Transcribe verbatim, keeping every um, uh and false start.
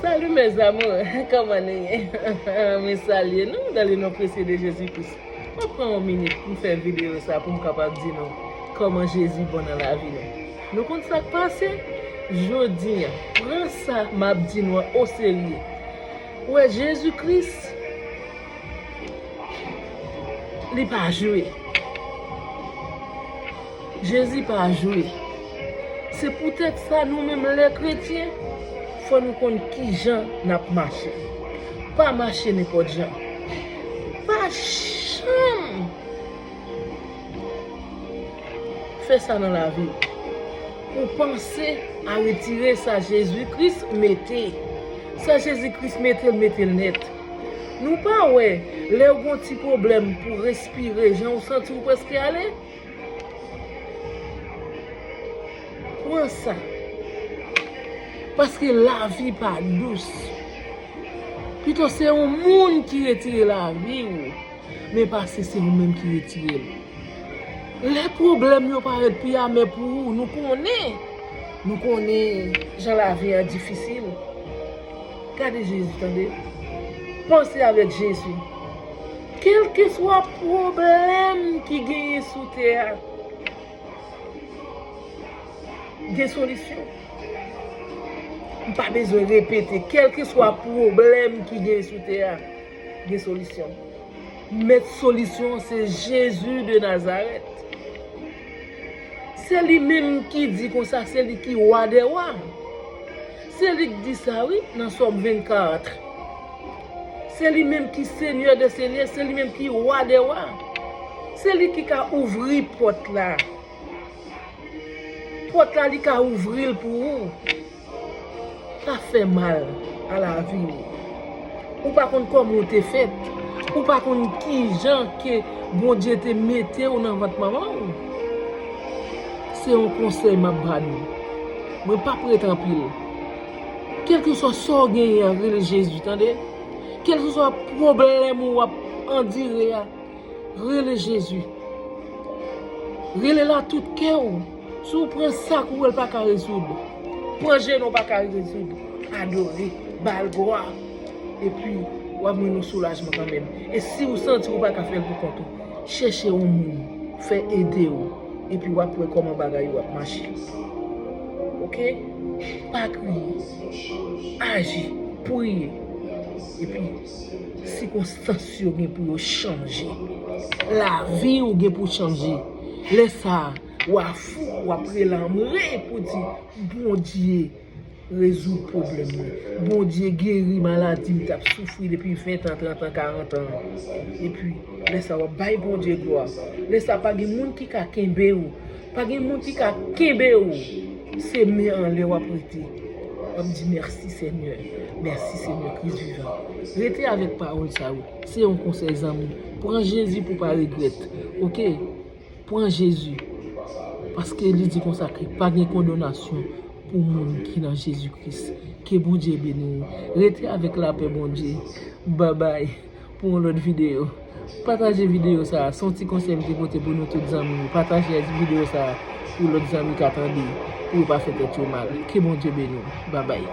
Salut mes amours, kòman nou ye? Mwen salye nou dans le nom précieux de Jésus-Christ. Mwen pran yon minit pou m fè videyo sa pou m kapab di nou kòman Jezi bon nan lavi nou. Nou konn sa k pase? Jodi a, pran sa m ap di nou an oserye. Ou wè, Jezi Kris, li pa jwe. Jezi pa jwe. Se poutèt sa, nou menm lè kretyen, fò nou konn ki jan n ap mache. Pa mache nenpòt jan. Pa janm fè sa nan lavi w. Ou panse a retire sa Jezi Kris mete. Sa Jezi Kris mete, l mete l nèt. Nou pa wè, lè w gen yon ti pwoblèm pou respire, jan w santi w prèske ale? Pran sa. Paske lavi pa dous. Pito se yon moun ki retire lavi w, men pa si se ou menm ki retire l. Lè pwoblèm yo parèt pi amè pou ou, nou konnen, nou konnen jan lavi an difisil. Gade Jezi, tande. Panse avèk Jezi. Kèlkeswa pwoblèm ki genyen sou tè a, gen solisyon. M pa bezwen repete, kèlkeswa pwoblèm ki genyen sou tè a, gen solisyon. Mèt solisyon an se Jezi de Nazarèt. Se li menm ki di konsa, se li ki wa dè wa. Se li k di sa, wi, nan Sòm vennkat. Se li menm ki Senyè dè senyè, se li menm ki wa dè wa. Se li ki ka ouvri pòt la. Pòt la, li ka ouvri l pou ou. Pa fè mal a lavi w. Ou pa konn kòman w te fèt. Ou pa konn kijan ke Bondye te mete w nan vant manman w. Se yon konsèy m ap ba nou. Mwen p ap ret anpil. Kèlkeswa sa w genyen an, rele Jezi, tande. Kèlkeswa pwoblèm ou w ap andire a, rele Jezi. Rele l a tout kè w. Si w pran sa kou w pa ka rezoud, pran jenou w pa ka rezoud, adore, ba l glwa. Epi, w ap jwenn yon soulajman kanmenm. E si w santi w pa ka fè l pou kont ou, chèche yon moun, fè ede w. Epi w ap wè kòman bagay yo ap mache. Oke? Pa kriye. Aji. Priye. Epi, sikonstans yo gen pou yo chanje. Lavi w gen pou chanje. Lè sa a, w a fou, w ap rele anmwe pou di, Bondye, rezoud pwoblèm mwen. Bondye, geri maladi m t ap soufri depi ven tan, trant an, karant an. Epi, lè sa a, w ap bay Bondye glwa. Lè sa a, pa gen moun ki ka kenbe w. Pa gen moun ki ka kenbe w. Se men anlè w ap rete. W ap di, mèsi, Senyè. Mèsi, Senyè Kris vivan. Rete avèk pawòl sa yo. Se yon konsèy zanmi. Pran Jezi pou w pa regrèt. Oke? Pran Jezi. Paske li di konsa ke pa gen kondanasyon pou moun ki nan Jezi Kris. Ke Bondye beni w. Rete avèk lapè Bondye. Babay. Pou yon lòt videyo. Pataje videyo sa a. Se yon ti konsèy m te pote pou nou tout zanmi yo. Pataje videyo sa a pou lòt zanmi ka tande. Pou yo pa fè tèt yo mal. Ke Bondye beni w. Babay.